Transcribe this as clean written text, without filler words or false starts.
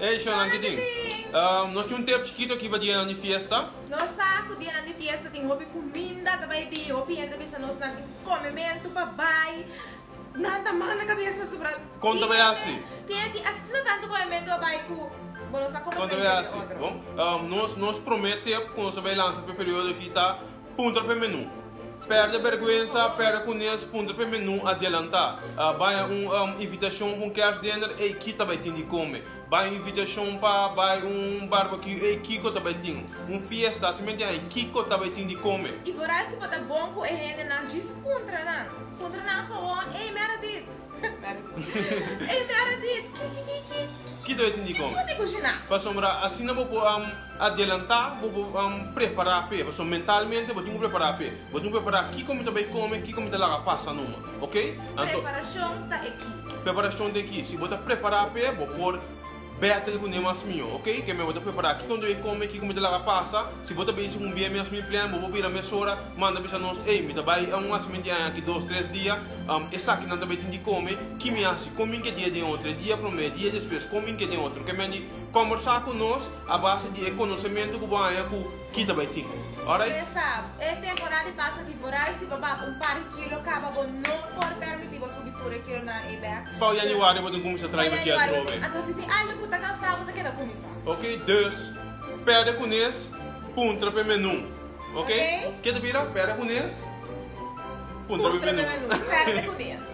Ey shownan ki tin? Nos tin un tip chikito aki pa dianan di fiesta. Nos sa ku dianan di fiesta tin hopi kuminda ta bai bin, hopi hende bisa nos nan tin komementu pa bai, nan ta manda kabes pasobra Kon ta bai hasi? Tin hende tin asina tantu komementu pa bai ku bo no sa komo Kon ta bai hasi? Bon, nos nos prome tip ku nos ta bai lansa pa e periodo aki ta puntra pa e menu. Perde berguensa, perde kunes, puntra pa e menu adelantá. Bai un invitashon pa un kerstdinner, ey ki ta bai tin di kome? Bai un invitashon pa bai un barbecue, ey kiko ta bai tin? Un fiesta, asina menti ay kiko ta bai tin di kome? I vooral si bo ta bon ku e hendenan, djis puntra nan. Puntra nan gewoon, ey Meredith, Meredith, ey Meredith, ki ki ki ki Ki ta bai tin di kome? Kiko bo tin kushiná? Pasobra asina bo por Adelantá bo por prepará p'e, pasobra mentalmente bo tin ku prepará p'e. Bo tin ku prepará kiko mi ta bai kome, kiko mi ta laga pasa numa. Oke? Anto. Preparashon ta e ki. Preparashon ta e ki. Si bo ta prepará p'e, bo por bètel kuné mas mihó. Oke? Ke men bo ta prepará kiko mi ta bai kome, kiko mi ta laga pasa. Si bo ta besi un bia mes mi plan, bo por bira mesora manda bisa nos, Ey, mi ta bai un hasimentu di aña aki dos, tres dia, esakinan ta bai tin di kome, ki mi hasi? Kon mi ke dia den otro? E dia promé, e dia despues, kon mi ke den otro? Ke men di kòmbersá ku nos. A base di e konosementu ku bo haña ku ki ta bai tin. Alright? Pensa, e temporada di pasa di vooral si bo baba un par di kilo kaba bo no por permiti bo subi tur e kilonan ei bek. Pa januari bo tin kuminsá traha Pa riba ki januari bo atrobe. tin, anto si tin algu ku ta kansa bo ta keda kuminsá. Ok, dus perde kunes puntra p'e menú. Ok? Ok. Ke ta bira? Perde kunes puntra p'e Puntra p'e menú. menú. Perde kunes.